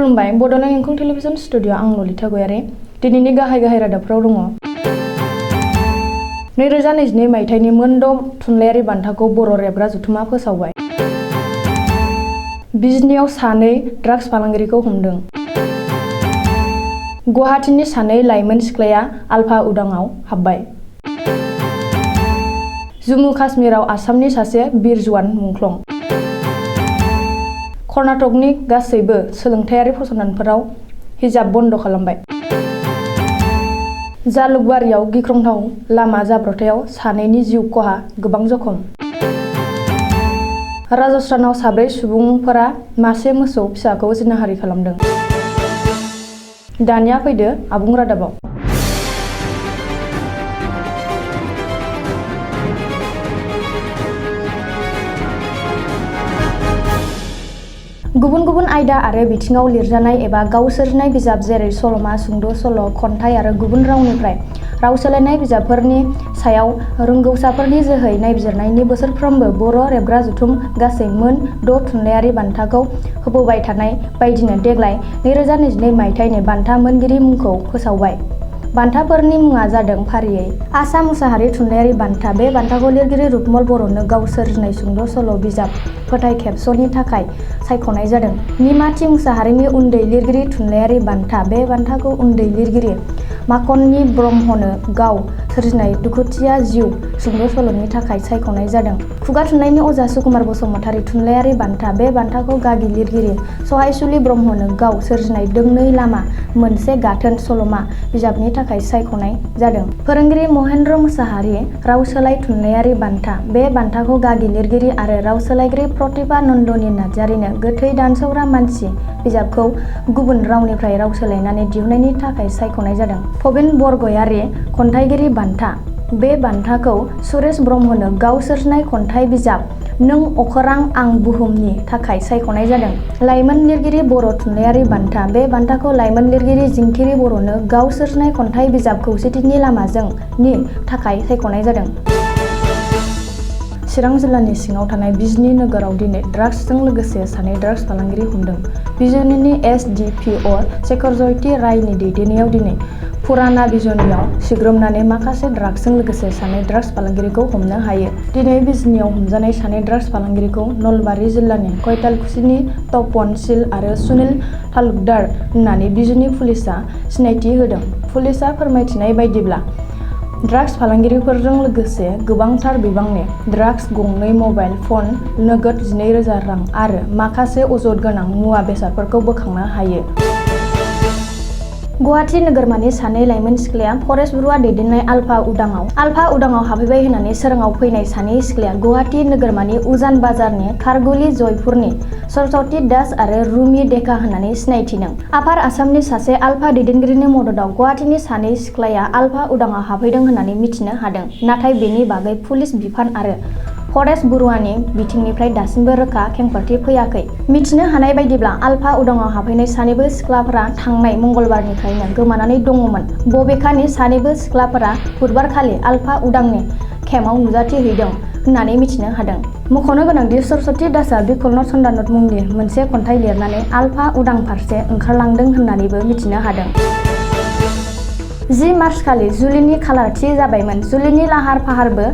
खुलुमबाय Bodoland इंखं television studio आं ललिता गयारि दिनैनि गाहाय रादाबफोराव दङ। 2022 मायथाइनि मोनद' थुनलाइयारि बान्थाखौ बर' रेबग्रा जथुमा फोसावबाय। बिजनियाव सानै ड्राग्स फालांगिरिखौ हमदों। गुवाहाटीनि सानै लाइमोन सिख्लाया आलफा उदांआव हाबबाय। जम्मु काश्मीराव आसामनि सासे बिर जवान मुंख्लं। कर्नाटकनि गासैबो सोलोंथायारि फसंथानफोराव हिजाब बन्द खालामबाय। जालुकबारियाव गिख्रंथाव लामा जाब्रबथायाव सानैनि जिउ खहा, गोबां जखम। राजस्थानाव 4 सुबुंफोरा मासे मोसौ फिसाखौ जिनाहारि खालामदों। दानिया फैदो आबुं रादाबाव। गुबुन गुबुन आयदा आरो बिथिङाव लिरजानाय एबा गाव सोरजिनाय बिजाब जेरै सल'मा, सुंद' सल', खन्थाइ आरो गुबुन रावनिफ्राय राव सोलायनाय बिजाबफोरनि सायाव रोंगौसाफोरनि जोहै नायबिजिरनायनि बोसोरफ्रोमबो बर' रेबग्रा जथुम गासै मोन 6 थुनलाइयारि बान्थाखौ होबोबाय थानाय बायदिनो देग्लाय 2022 मायथाइनि बान्था मोनगिरि मुंखौ फोसावबाय। बान्थाफोरनि मुङा जादों फारियै आसा मुसाहारि थुनलाइयारि बान्था। बे बान्थाखौ लिरगिरि रुपमल बर'नो गाव सोरजिनाय सुंद' सल' बिजाब फोथाय खेबस'नि थाखाय सायख'नाय जादों। निमाथि मुसाहारिनि उन्दै लिरगिरि थुनलाइयारि बान्था। बे बान्थाखौ उन्दै लिरगिरि माखननि ब्रह्मनो गाव सोरजिनाय दुखुथिया जिउ सुंद' सल'नि थाखाय सायख'नाय जादों। खुगा थुनलाइनि अजा सुकुमार बसुमतारी थुनलाइयारि बान्था। बे बान्थाखौ गागि लिरगिरि सहायसुलि ब्रह्मनो गाव सोरजिनाय दोंनै लामा मोनसे गाथोन सल'मा बिजाबनि थाखाय सायख'नाय जादों। फोरोंगिरि महेन्द्र मुसाहारि राव सोलाय थुनलाइयारि बान्था। बे बान्थाखौ गागि लिरगिरि आरो राव सोलायगिरि प्रतिभा नन्दनि नार्जारिनो गोथै दानसौरा मानसि बिजाबखौ गुबुन रावनिफ्राय राव सोलायनानै दिहुननायनि थाखाय सायख'नाय जादों। प्रबिन बरगयारि खन्थाइगिरि बान्था। बे बान्थाखौ सुरेश ब्रह्मनो गाव सोरजिनाय खन्थाइ बिजाब नों अखोरां आं बुहुमनि थाखाय सायख'नाय जादों। लाइमोन लिरगिरि बर' थुनलाइयारि बान्था। बे बान्थाखौ लाइमोन लिरगिरि जिंखिरि बर'नो गाव सोरजिनाय खन्थाइ बिजाब खौसेथिनि लामाजों नि थाखाय सायख'नाय जादों। चिरां जिल्लानि सिङाव थानाय बिजनी नोगोराव दिनै ड्राग्सजों लोगोसे सानै ड्राग्स फालांगिरि हमदों। बिजनीनि एस.डि.पि.अ. शेखर जयति रायनि दैदेननायाव दिनै पुराना बिजनीयाव सिग्रोमनानै माखासे ड्राग्सजों लोगोसे सानै ड्राग्स फालांगिरिखौ हमनो हायो। दिनै बिजनीयाव हमजानाय सानै ड्राग्स फालांगिरिखौ नलबारि जिल्लानि कयतालकुचिनि तपन शील आरो सुनिल तालुकदार होननानै बिजनी पुलिसआ सिनायथि होदों। पुलिसआ फोरमायथिनाय बायदिब्ला ड्राग्स फालांगिरिफोरजों लोगोसे गोबांथार बिबांनि ड्राग्स, गंनै मबाइल फन, नोगोद 12,000 रां आरो माखासे अजद गोनां मुवा बेसादफोरखौ बोखांनो हायो। गुवाहाटी नोगोरमानि सानै लाइमोन सिख्लाया परेश बरुवा दैदेननाय आलफा उदांआव हाबहैबाय होननानै सोराङाव फैनाय सानै सिख्लाया गुवाहाटी नोगोरमानि उजान बाजारनि खारगुली जयपुरनि सरस्वती दास आरो रुमि डेका होननानै सिनायथिदों। आफार आसामनि सासे आलफा दैदेनगिरिनि मददाव गुवाहाटीनि सानै सिख्लाया आलफा उदांआव हाबहैदों होननानै मिथिनो हादों। नाथाय बेनि बागै पुलिस बिफान आरो परेश बरुवानि बिथिंनिफ्राय दासिमबो रोखा खेंफोरथि फैयाखै। मिथिनो हानाय बायदिब्ला आलफा उदांआव हाबहैनाय सानैबो सिख्लाफोरा थांनाय मंगलबारनिफ्रायनो गोमानानै दङमोन। बबेखानि सानैबो सिख्लाफोरा बुधबारखालि आलफा उदांनि केम्पआव नुजाथिहैदों होननानै मिथिनो हादों। मख'नो गोनांदि सरस्वती दासआ बिकल चन्दानद मुंनि मोनसे खन्थाइ लिरनानै आलफा उदां फारसे ओंखारलांदों होननानैबो मिथिनो हादों। 10 मार्चखालि जुलिनि खालार थि जाबायमोन। जुलिनि लाहार फाहारबो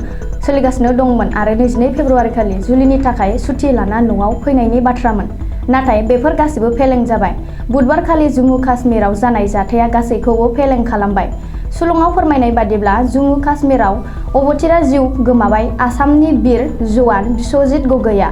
सोलिगासिनो दंमोन आरो 22 फेब्रुवारिखालि जुलिनि थाखाय सुथि लाना न'आव फैनायनि बाथ्रामोन। नाथाय बेफोर गासिबो फेलें जाबाय। बुधबारखालि जम्मु काश्मीराव जानाय जाथाया गासैखौबो फेलें खालामबाय। सुलुङाव फोरमायनाय बादिब्ला जम्मु काश्मीराव अबथिरा जिउ गोमाबाय आसामनि बिर जवान बिस्वजित गगैआ।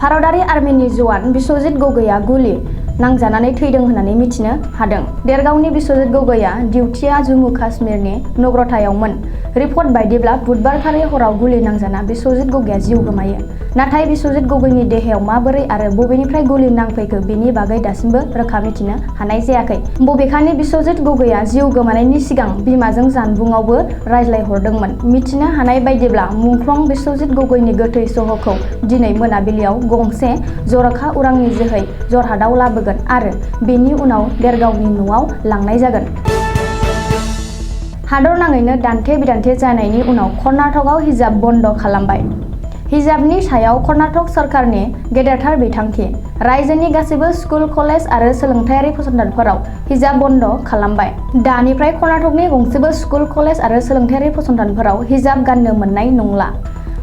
भारतारि आर्मिनि जवान बिस्वजित गगैआ गुलि नांजानानै थैदों होननानै मिथिनो हादों। देरगावनि बिस्वजित गगैआ डिउटिया जम्मु काश्मीरनि नग्रतायावमोन। रिपर्ट बायदिब्ला बुधबारखालि हराव गुलि नांजाना बिस्वजित गगैआ जिउ गोमायो। नाथाय बिस्वजित गगैनि देहायाव माबोरै आरो बबेनिफ्राय गुलि नांफैखो बेनि बागै दासिमबो रोखा मिथिनो हानाय जायाखै। बबेखानि बिस्वजित गगैआ जिउ गोमानायनि सिगां बिमाजों जानबुंआवबो रायज्लायहरदोंमोन। मिथिनो हानाय बायदिब्ला मुंख्लं बिस्वजित गगैनि गोथै सह'खौ दिनै मोनाबिलियाव गंसे जर'खा उरांनि जोहै जरहाटआव लाबोगोन आरो बेनि उनाव देरगावनि न'आव लांनाय जागोन। हादर नाङैनो दान्थे बिदान्थे जानायनि उनाव कर्नाटकआव हिजाब बन्द खालामबाय। हिजाबनि सायाव कर्नाटक सरकारनि गेदेरथार बिथांखि। रायजोनि गासैबो स्कुल, कलेज आरो सोलोंथायारि फसंथानफोराव हिजाब बन्द खालामबाय। दानिफ्राय कर्नाटकनि गंसेबो स्कुल, कलेज आरो सोलोंथायारि फसंथानफोराव हिजाब गाननो मोननाय नंला।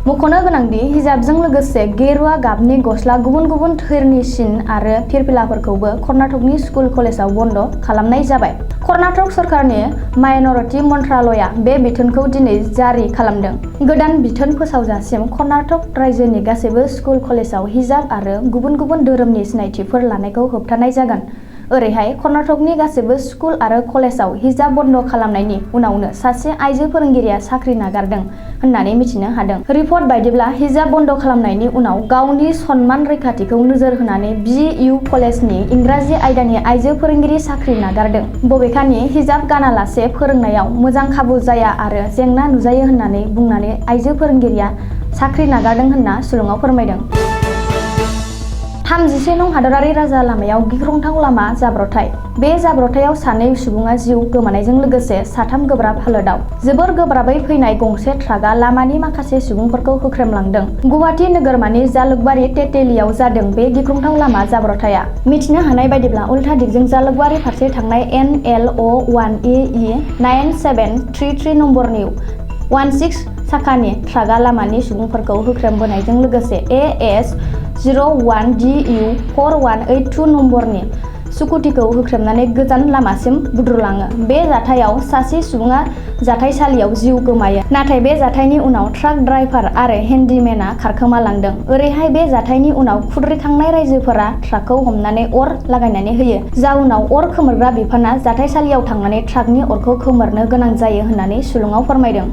मख'नो गोनांदि हिजाबजों लोगोसे गेरुवा गाबनि गस्ला, गुबुन गुबुन धोरनि सिन आरो फिरफिलाफोरखौबो कर्नाटकनि स्कुल, कलेजाव बन्द खालामनाय जाबाय। कर्नाटक सरकारनि माइन'रिटि मन्त्रालयआ बे बिथोनखौ दिनै जारि खालामदों। गोदान बिथोन फोसावजासिम कर्नाटक रायजोनि गासैबो स्कुल, कलेजाव हिजाब आरो गुबुन गुबुन धोरोमनि सिनायथिफोर लानायखौ होबथानाय जागोन। ओरैहाय कर्नाटकनि गासैबो स्कुल आरो कलेजाव हिजाब बन्द खालामनायनि उनावनो सासे आइजो फोरोंगिरिया साख्रि नागारदों होननानै मिथिनो हादों। रिपर्ट बायदिब्ला हिजाब बन्द खालामनायनि उनाव गावनि सनमान रैखाथिखौ नोजोर होनानै बि.इउ. कलेजनि इंराजि आयदानि आइजो फोरोंगिरि साख्रि नागारदों। बबेखानि हिजाब गानालासे फोरोंनायाव मोजां खाबु जाया आरो जेंना नुजायो होननानै बुंनानै आइजो फोरोंगिरिया साख्रि नागारदों होनना सुलुङाव फोरमायदों। 31 नं हादरारि राजा लामायाव गिख्रंथाव लामा जाब्रबथाय। बे जाब्रबथायाव सानै सुबुङा जिउ गोमानायजों लोगोसे साथाम गोब्राब हालोदाव। जोबोर गोब्राबै फैनाय गंसे ट्राकआ लामानि माखासे सुबुंफोरखौ होख्रेमलांदों। गुवाहाटी नोगोरमानि जालुकबारि टेटेलियाव जादों बे गिख्रंथाव लामा जाब्रबथाया। मिथिनो हानाय बायदिब्ला उल्था दिगजों जालुकबारि फारसे थांनाय NL01EE 9733 नम्बरनि 16 साखानि ट्राकआ लामानि सुबुंफोरखौ होख्रेमबोनायजों लोगोसे AS 01DU 4182 नम्बरनि स्कुटिखौ होख्रेमनानै गोजान लामासिम बुद्रुलाङो। बे जाथायाव सासे सुबुङा जाथायसालियाव जिउ गोमायो। नाथाय बे जाथायनि उनाव ट्राक ड्राइभार आरो हेन्डीमेनआ खारखोमालांदों। ओरैहाय बे जाथायनि उनाव खुद्रिखांनाय राइजोफोरा ट्राकखौ हमनानै अर लागायनानै होयो। जाउनाव अर खोमोरग्रा बिफानआ जाथायसालियाव थांनानै ट्राकनि अरखौ खोमोरनो गोनां जायो होननानै सुलुङाव फोरमायदों।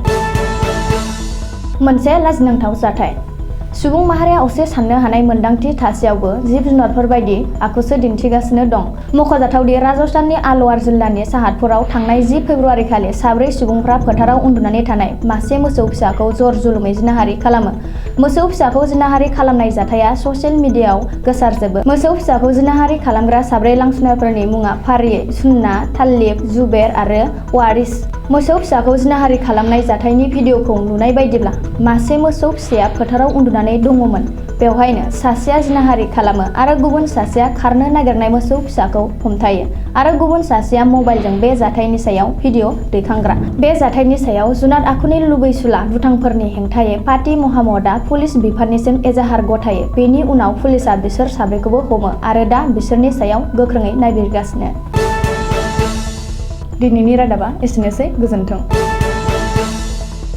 मोनसे लाजिनांथाव जाथाय। सुबुं माहारिया असे साननो हानाय मोन्दांथि थासेयावबो जिब-जुनारफोर बायदि आखुसो दिन्थिगासिनो दं। मख'जाथावदि राजस्थाननि आलवार जिल्लानि साहादपुराव थांनाय 10 फेब्रुआरि खालि साब्रै सुबुंफ्रा फोथाराव उन्दुनानै थानाय मासे मोसौ फिसाखौ जर-जुलुमै जिनाहारि खालामो। मोसौ फिसाखौ जिनाहारि खालामनाय जाथाया ससियेल मिडियाआव गोसारजोबो। मोसौ फिसाखौ जिनाहारि खालामग्रा साब्रै लांसुनाफोरनि मुङा फारियै सुन्ना, ताल्लिब, जुबेर आरो वारिस। मोसौ फिसाखौ जिनाहारि खालामनाय जाथायनि भिडिअखौ नुनाय बायदिब्ला मासे मोसौ फिसाया फोथाराव उन्दुनानै दङमोन। बेवहायनो सासेया जिनाहारि खालामो आरो गुबुन सासेया खारनो नागिरनाय मोसौ फिसाखौ हमथायो आरो गुबुन सासेया मबाइलजों बे जाथायनि सायाव भिडिअ दैखांग्रा। बे जाथायनि सायाव जुनाद आखुनि लुबैसुला दुथांफोरनि हेंथायै पाति महम्मदआ पुलिस बिफाननिसिम एजाहार गथायो। बेनि उनाव पुलिसआ बिसोर साब्रैखौबो हमो आरो दा बिसोरनि सायाव गोख्रोङै नायबिजिरगासिनो। दिनैनि रादाबा एसेनोसै, गोजोन्थों।